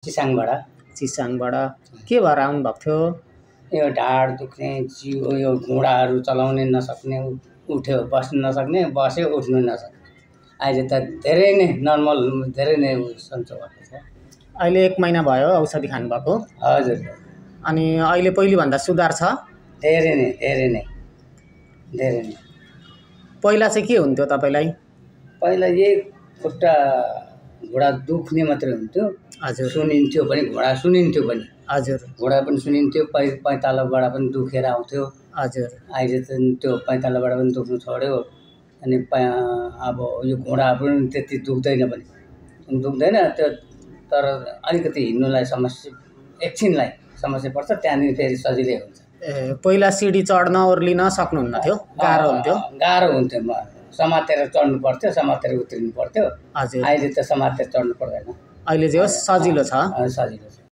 चिसाङबाट के भएर आउनु भएको थियो? यो ढाड दुख्ने, जिउ यो घुँडाहरू चलाउनै नसक्ने, उठ्यो बस्न नसक्ने, बस्यो उठ्नु नसक्ने। अहिले त धेरै नै नर्मल, धेरै नै सन्चो भएको छ। अहिले 1 महिना भयो औषधि खानुभएको? हजुर। अनि अहिले पहिलेभन्दा सुधार छ? धेरै नै। पहिला चाहिँ के हुन्थ्यो तपाईलाई? पहिला यही खुट्टा घुँडा दुख्ने मात्रै हुन्थ्यो। हजुर। सुनिन्थ्यो पनि, घुँडा सुनिन्थ्यो पनि। हजुर। घुँडा पनि सुनिन्थ्यो, पैतालाबाट पनि दुखेर आउँथ्यो। हजुर। अहिले त त्यो पैतालाबाट पनि दुख्नु छोड्यो। अनि अब यो घुँडा पनि त्यति दुख्दैन पनि। दुख्दैन त्यो, तर अलिकति हिँड्नुलाई समस्या, एकछिनलाई समस्या पर्छ, त्यहाँदेखि फेरि सजिलै हुन्छ। पहिला सिडी चढ्न ओर्लिन सक्नुहुन्न थियो? गाह्रो हुन्थ्यो? गाह्रो हुन्थ्यो। समातेर चढ्नु पर्थ्यो, समातेर उत्रिनु पर्थ्यो। हजुर। अहिले त समातेर चढ्नु पर्दैन। अहिले जे होस् सजिलो छ? सजिलो छ।